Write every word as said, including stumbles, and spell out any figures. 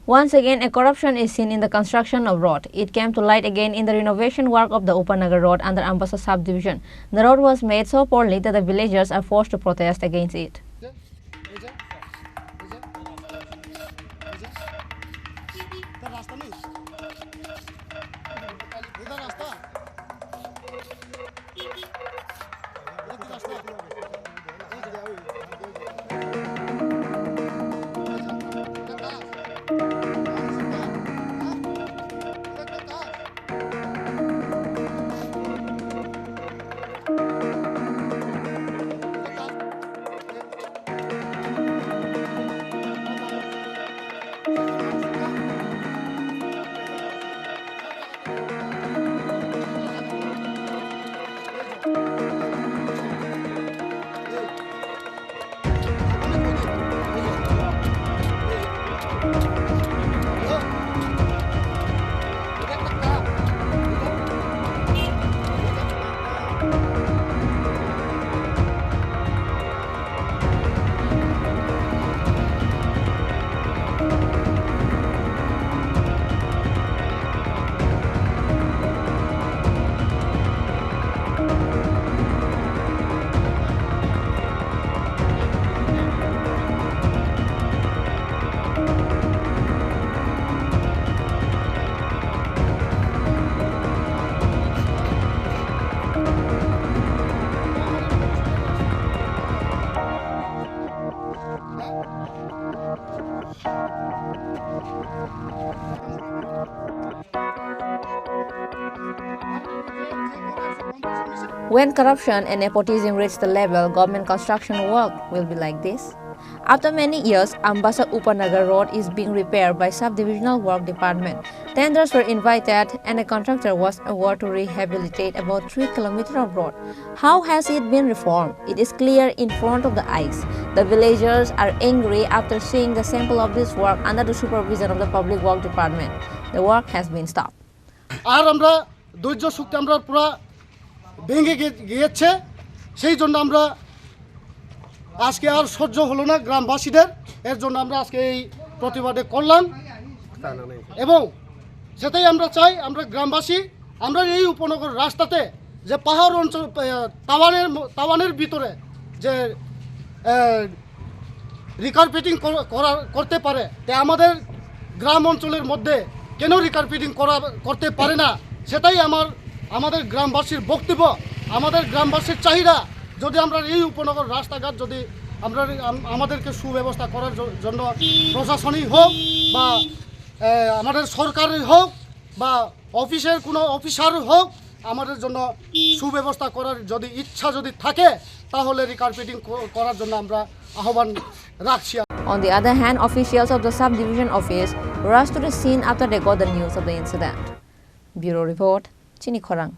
Once again, a corruption is seen in the construction of road. It came to light again in the renovation work of the Upanagar Road under Ambassa subdivision. The road was made so poorly that the villagers are forced to protest against it. When corruption and nepotism reach the level, government construction work will be like this. After many years, Ambassa Upanagar Road is being repaired by Subdivisional Work Department. Tenders were invited and a contractor was awarded to rehabilitate about three kilometer of road. How has it been reformed? It is clear in front of the eyes. The villagers are angry after seeing the sample of this work under the supervision of the Public Work Department. The work has been stopped. আর আমরা ধৈর্য শক্তি আমরা পুরা ভেঙে গে-, গিয়েছে, সেই জন্য আমরা আজকে আর সহ্য হলো না গ্রামবাসীদের, এর জন্য আমরা আজকে এই প্রতিবাদে করলাম। এবং সেটাই আমরা চাই, আমরা গ্রামবাসী, আমরা এই উপনগর রাস্তাতে যে পাহাড় অঞ্চল, আহ, তাওয়ানের ম-, তাওয়ানের ভিতরে যে, আহ, রিকারপেটিং কর-, করা, করতে পারে, তে আমাদের গ্রাম অঞ্চলের মধ্যে কেন রিকারপেটিং করা, করতে পারে না, সেটাই আমার, আমাদের গ্রামবাসীর বক্তব্য, আমাদের গ্রামবাসীর চাহিদা। যদি আমরা এই উপনগর রাস্তাঘাট যদি আমরা, আম-, আমাদেরকে সুব্যবস্থা করার জ-, জন্য প্রশাসনই হোক বা, এ, আমাদের সরকারই হোক বা অফিসের কোনো অফিসার হোক, আমাদের জন্য সুব্যবস্থা করার যদি ইচ্ছা যদি থাকে, তাহলে রিকারপেটিং ক-, করার জন্য আমরা আহ্বান রাখছি। On the other hand, officials of the subdivision office rushed to the scene after they got the news of the incident. Bureau report, Chini Khorang.